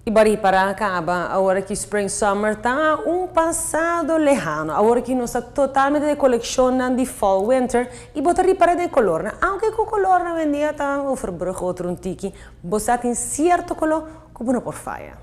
Y bo a ripara caba, awor cu spring summer ta un pasado lehano. Awor cu nos ta totalmente den coleccion di fall winter y bo ta ripara den color. Aunke cu color awendia ta overbrug otro un tiki, bo tin cierto color cu no por faya.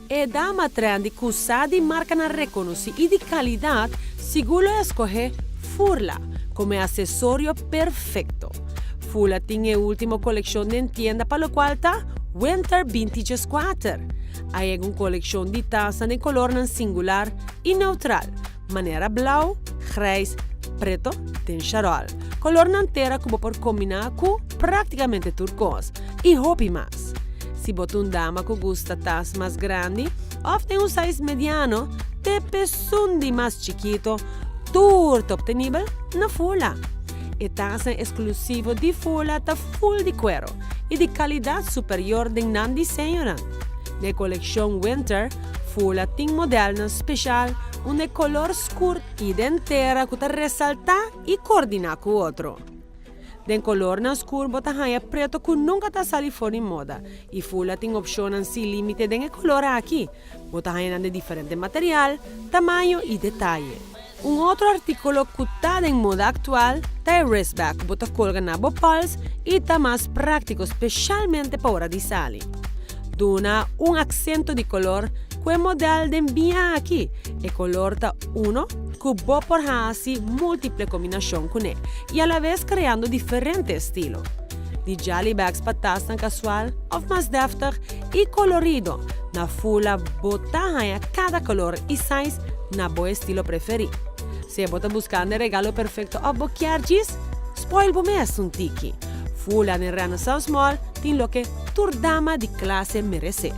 E dama trendy cu sa di marcanan reconoci y di calidad, sigur lo scoge Furla como accesorio perfecto. Furla tin e ultimo coleccion den tienda, pa loke ta Winter Vintage 4. Ey un coleccion di tas den color singular y neutral, manera blauw, grijs, preto, den charol. Color tera cu por combina cu practicamente tur cos y hopi mas. Si bo ta un dama cu gusta tas mas grandi, of tin un size mediano, te esun di mas chikito, tur ta obtenibel na Furla. E tas exclusivo di Furla ta full di cuero y di calidad superior den nan diseño. Den coleccion Winter, Furla tin modelo special, un color scur y den tera cu ta resalta y coordina cu otro. Den color nan scur bo ta haya preto cu nunca ta sali for di moda y Furla tin opcion sin limite den color aki. Bo ta haya di diferente material, tamaño y detaye. Un otro articulo cu ta den moda actual ta e wristbag, bo ta colga na bo pols y ta mas practico, specialmente pa ora di sali. Duna un acento di color cu e modelo den biña aki. E color ta uno cu bo por haci multiple combinacion cu ne y a la vez creando diferente estilo. Di jelly bags pa tas casual of mas deftig y colorido. Na Furla bo ta haya cada color y size na bo estilo preferi. Si bo ta buscando e regalo perfecto of bo kier djis, spoil bo mes un tiki. Furla na Renaissance Mall tin loke tur dama di clase merece.